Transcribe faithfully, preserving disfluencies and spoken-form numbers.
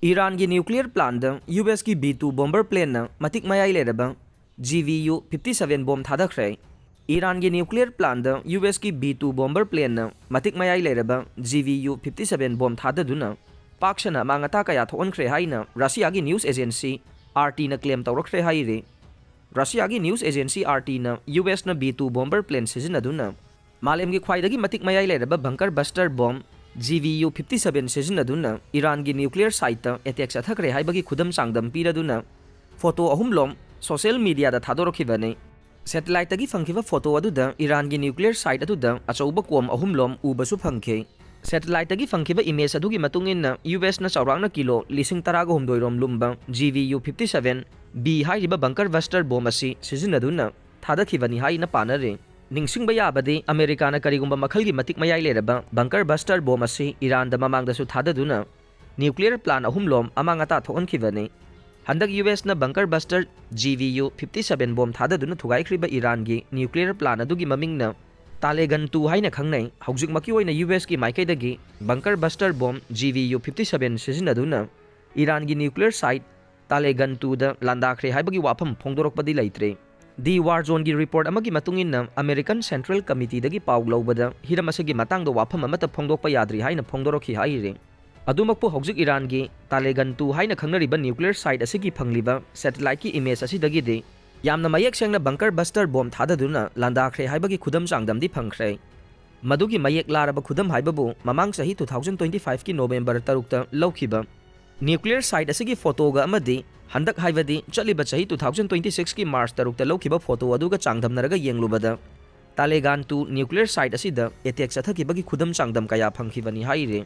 ꯏꯔꯥꯟꯒꯤ nuclear plantꯗ U ꯑꯦꯁꯀꯤ B two bomber planeꯅ ꯃꯇꯤꯛ ꯃꯌꯥꯏ ꯂꯩꯔꯕ G V U fifty seven bomb ꯊꯥꯗꯈ꯭ꯔꯦ꯫ ꯏꯔꯥꯟꯒꯤ nuclear plantꯗ ꯌꯨ ꯑꯦꯁꯀꯤ ꯕꯤ ꯇꯨ bomber planeꯅ ꯃꯇꯤꯛ ꯃꯌꯥꯏ ꯂꯩꯔꯕ G V U fifty seven bomb ꯊꯥꯗꯗꯨꯅ ꯄꯥꯛ ꯁꯟꯅ ꯑꯃꯥꯡ ꯑꯇꯥ ꯀꯌꯥ ꯊꯣꯛꯍꯟꯈ꯭ꯔꯦ ꯍꯥꯏꯅ ꯔꯁꯤꯌꯥꯒꯤ news agency R Tꯅ claim ꯇꯧꯔꯛꯈ꯭ꯔꯦ ꯍꯥꯏꯔꯤ꯫ ꯔꯁꯤꯌꯥꯒꯤ news agency R Tꯅ ꯌꯨ ꯑꯦꯁꯅ ꯕꯤ ꯇꯨ bomber plane ꯁꯤꯖꯤꯟꯅꯗꯨꯅ ꯃꯥꯂꯦꯝꯒꯤ ꯈ꯭ꯋꯥꯏꯗꯒꯤ ꯃꯇꯤꯛ ꯃꯌꯥꯏ ꯂꯩꯔꯕ bunker buster bomb G V U fifty seven ꯁꯤꯖꯤꯟꯅꯗꯨꯅ ꯏꯔꯥꯟꯒꯤ nuclear siteꯇ attack ꯆꯠꯊꯈ꯭ꯔꯦ ꯍꯥꯏꯕꯒꯤ ꯈꯨꯗꯝ ꯆꯥꯡꯗꯝ ꯄꯤꯔꯗꯨꯅ photo ꯑꯍꯨꯝꯂꯣꯝ social mediaꯗ ꯊꯥꯗꯣꯔꯛꯈꯤꯕꯅꯤ꯫ Satelliteꯇꯒꯤ ꯐꯪꯈꯤꯕ photo ꯑꯗꯨꯗ ꯏꯔꯥꯟꯒꯤ nuclear site ꯑꯗꯨꯗ ꯑꯆꯧꯕ ꯀꯣꯝ ꯑꯍꯨꯝꯂꯣꯝ ꯎꯕꯁꯨ ꯐꯪꯈꯤ꯫ Satelliteꯇꯒꯤ ꯐꯪꯈꯤꯕ image ꯑꯗꯨꯒꯤ ꯃꯇꯨꯡ ꯏꯟꯅ ꯌꯨ ꯑꯦꯁꯅ ꯆꯥꯎꯔꯥꯛꯅ ꯀꯤꯂꯣ ꯂꯤꯁꯤꯡ ꯇꯔꯥꯒ ꯍꯨꯝꯗꯣꯏ ꯔꯣꯝ ꯂꯨꯝꯕ G V U fifty seven B ꯍꯥꯏꯔꯤꯕ bunker buster bomb ꯑꯁꯤ ꯁꯤꯖꯤꯟꯅꯗꯨꯅ ꯊꯥꯗꯈꯤꯕꯅꯤ ꯍꯥꯏꯅ ꯄꯥꯅꯔꯤ꯫ ꯅꯤꯡꯁꯤꯡꯕ ꯌꯥꯕꯗꯤ, ꯑꯃꯦꯔꯤꯀꯥꯅ ꯀꯔꯤꯒꯨꯝꯕ ꯃꯈꯜꯒꯤ ꯃꯇꯤꯛ ꯃꯌꯥꯏ ꯂꯩꯔꯕ bunker buster bomb ꯑꯁꯤ ꯏꯔꯥꯟꯗ ꯃꯃꯥꯡꯗꯁꯨ ꯊꯥꯗꯗꯨꯅ nuclear plant ꯑꯍꯨꯝꯂꯣꯝ ꯑꯃꯥꯡ ꯑꯇꯥ ꯊꯣꯛꯍꯟꯈꯤꯕꯅꯤ꯫ ꯍꯟꯗꯛ ꯌꯨ ꯑꯦꯁꯅ bunker buster G V U fifty seven bomb ꯊꯥꯗꯗꯨꯅ ꯊꯨꯒꯥꯏꯈ꯭ꯔꯤꯕ ꯏꯔꯥꯟꯒꯤ nuclear plant ꯑꯗꯨꯒꯤ ꯃꯃꯤꯡꯅ Talegan two ꯍꯥꯏꯅ ꯈꯪꯅꯩ꯫ ꯍꯧꯖꯤꯛꯃꯛꯀꯤ ꯑꯣꯏꯅ ꯌꯨ ꯑꯦꯁꯀꯤ ꯃꯥꯏꯀꯩꯗꯒꯤ bunker buster bomb G V U fifty seven ꯁꯤꯖꯤꯟꯅꯗꯨꯅ ꯏꯔꯥꯟꯒꯤ nuclear site Talegan twoꯗ ꯂꯥꯟꯗꯥꯈ꯭ꯔꯦ ꯍꯥꯏꯕꯒꯤ ꯋꯥꯐꯝ ꯐꯣꯡꯗꯣꯔꯛꯄꯗꯤ ꯂꯩꯇ꯭ꯔꯦ꯫ The War Zoneꯒꯤ report ꯑꯃꯒꯤ ꯃꯇꯨꯡ ꯏꯟꯅ, American Central Committeeꯗꯒꯤ ꯄꯥꯎ ꯂꯧꯕꯗ ꯍꯤꯔꯝ ꯑꯁꯤꯒꯤ ꯃꯇꯥꯡꯗ ꯋꯥꯐꯝ ꯑꯃꯠꯇ ꯐꯣꯡꯗꯣꯛꯄ ꯌꯥꯗ꯭ꯔꯤ ꯍꯥꯏꯅ ꯐꯣꯡꯗꯣꯔꯛꯈꯤ ꯍꯥꯏꯔꯤ꯫ ꯑꯗꯨꯃꯛꯄꯨ, ꯍꯧꯖꯤꯛ ꯏꯔꯥꯟꯒꯤ Talegan two ꯍꯥꯏꯅ ꯈꯪꯅꯔꯤꯕ nuclear site ꯑꯁꯤꯒꯤ ꯐꯪꯂꯤꯕ satelliteꯀꯤ image ꯑꯁꯤꯗꯒꯤꯗꯤ ꯌꯥꯝꯅ ꯃꯌꯦꯛ ꯁꯦꯡꯅ bunker buster bomb ꯊꯥꯗꯗꯨꯅ ꯂꯥꯟꯗꯥꯈ꯭ꯔꯦ ꯍꯥꯏꯕꯒꯤ ꯈꯨꯗꯝ ꯆꯥꯡꯗꯝꯗꯤ ꯐꯪꯈ꯭ꯔꯦ꯫ ꯃꯗꯨꯒꯤ ꯃꯌꯦꯛ ꯂꯥꯔꯕ ꯈꯨꯗꯝ ꯍꯥꯏꯕꯕꯨ ꯃꯃꯥꯡ ꯆꯍꯤ two thousand twenty fiveꯀꯤ November ꯇꯔꯨꯛꯇ ꯂꯧꯈꯤꯕ nuclear site ꯑꯁꯤꯒꯤ photoꯒ ꯑꯃꯗꯤ ꯍꯟꯗꯛ, ꯍꯥꯏꯕꯗꯤ ꯆꯠꯂꯤꯕ ꯆꯍꯤ two thousand twenty sixꯀꯤ March ꯇꯔꯨꯛꯇ ꯂꯧꯈꯤꯕ photo ꯑꯗꯨꯒ ꯆꯥꯡꯗꯝꯅꯔꯒ ꯌꯦꯡꯂꯨꯕꯗ, Talegan two nuclear site ꯑꯁꯤꯗ attack ꯆꯠꯊꯈꯤꯕꯒꯤ ꯈꯨꯗꯝ ꯆꯥꯡꯗꯝ ꯀꯌꯥ ꯐꯪꯈꯤꯕꯅꯤ ꯍꯥꯏꯔꯤ꯫